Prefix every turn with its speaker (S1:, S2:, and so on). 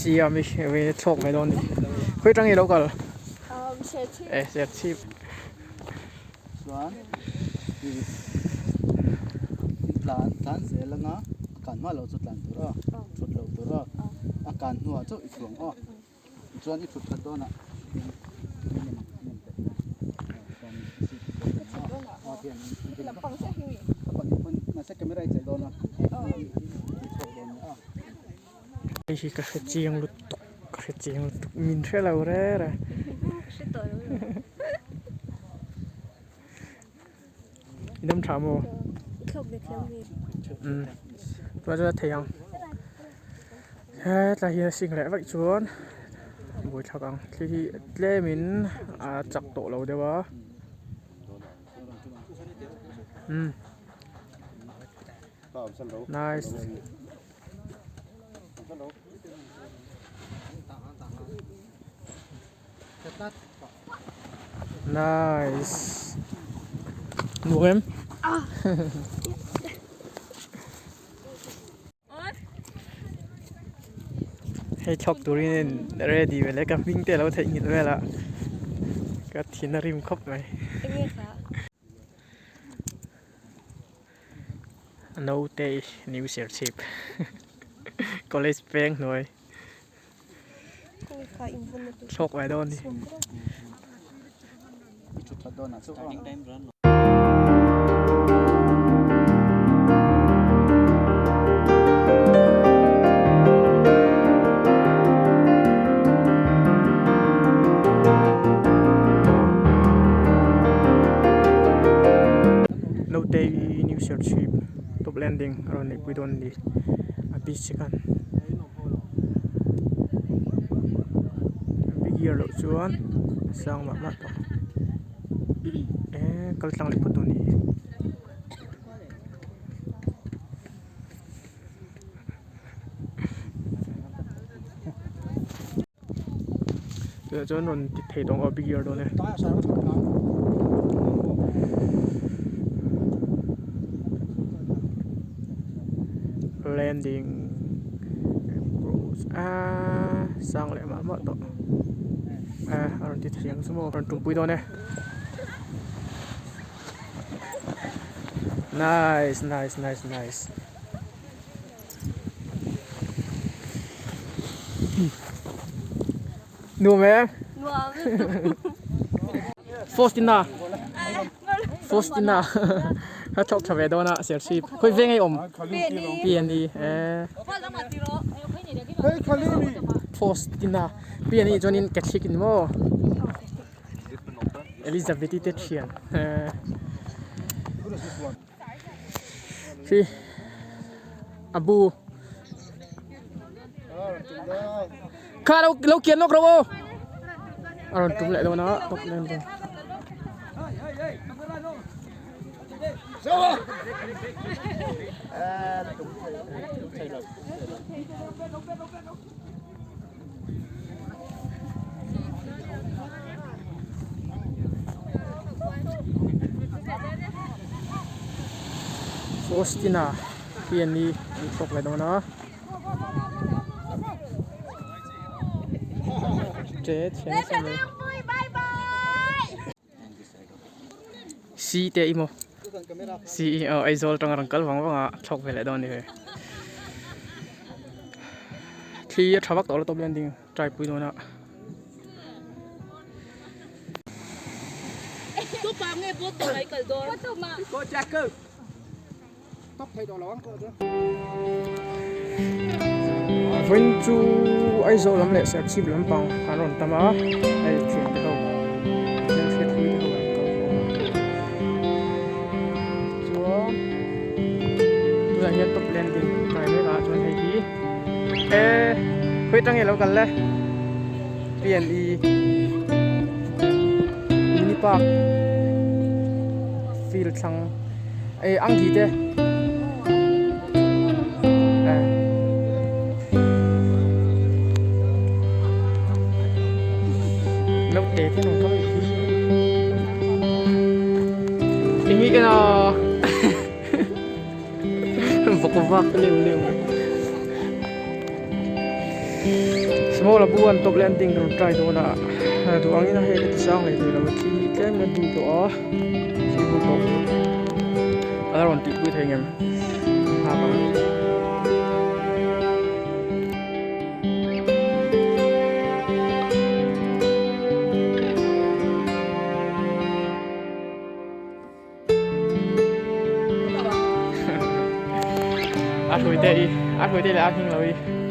S1: Siam i thlawk mai dawn a ni. Khawi atang nge i lo kal? E Serchhip.
S2: Chuan i tlan tlan zel anga a kan hma loh chu tlan tur a, thut loh tur a, a kan hnuah chauh i chhuang aw. Chuan i thut that dawnah
S1: Hei hi ka hre chiang lutuk ka hre chiang lutuk min hre lo rêr a i dam tha maw umm chuan chuan a thei ang hetlai hi a sing leh vaih chuan buaithlak ang thli hi tlemin a chak tawh lo deuh a umm nice. Nice. Nuam em? Hei thlawk turin ready ve le ka hming te a lo theihnghilh vel a ka thin a rim khawp mai. Naute new Serchhip college peng hnuai. Thlawk mai dawn a ni. Naute new Serchhip top landing a rawn neihpui dawn a ni a beach khan. Big year loh chuan sang mah mah tawh eh kal tlang leh phawt dawn a ni. Tunah chuan rawn ti thei tawh ang aw big year dawn e. Landing ah sang leh mah mah tawh ah a rawn ti thei ang chu maw a rawn tumpui dawn e nice nice nice nice. Nuam e.
S3: Nuam.
S1: Faustina. Faustina. Ka thawk tha ve dawn a Serchhip. Khawi veng ei awm? PNE. Eh. Faustina. PNE chuanin Catholic ni maw? Elizabeth-i te thian. Eh. Khi a bu kha lo lo kian lawk rawh aw a rawn tum leh dawn a top lem dawn. Faustina hian i an thawk leh dawn a che thian nasa mai C te i maw C i aw Aizawl atanga rawn kal vang vang a thlawk ve leh dawn a ni hei thli a tha vak tawh lo tawp landing try pui dawn a. Vawiin chu Aizawl lam leh Serchhip lampang an rawn tam a hei thian te ho hmelhriat hlui te ho an kal khawm a chuan tunah hian top landing kai mek ah chuan hei hi eh khawi atang nge lo kal le P and E mini park field thlang. Ei angki te eh naute te nung thang hi eng hi ena vawk vak leu leu. Small a bu an top landing rawn try dawn a duh angin a hei la ti sang leh thei lo a thli hi tlem in a dul tawh a thli bul tawh a la rawn tihpui thei ngem nghak ang. A hrui te i a hrui te leh a hing lo i.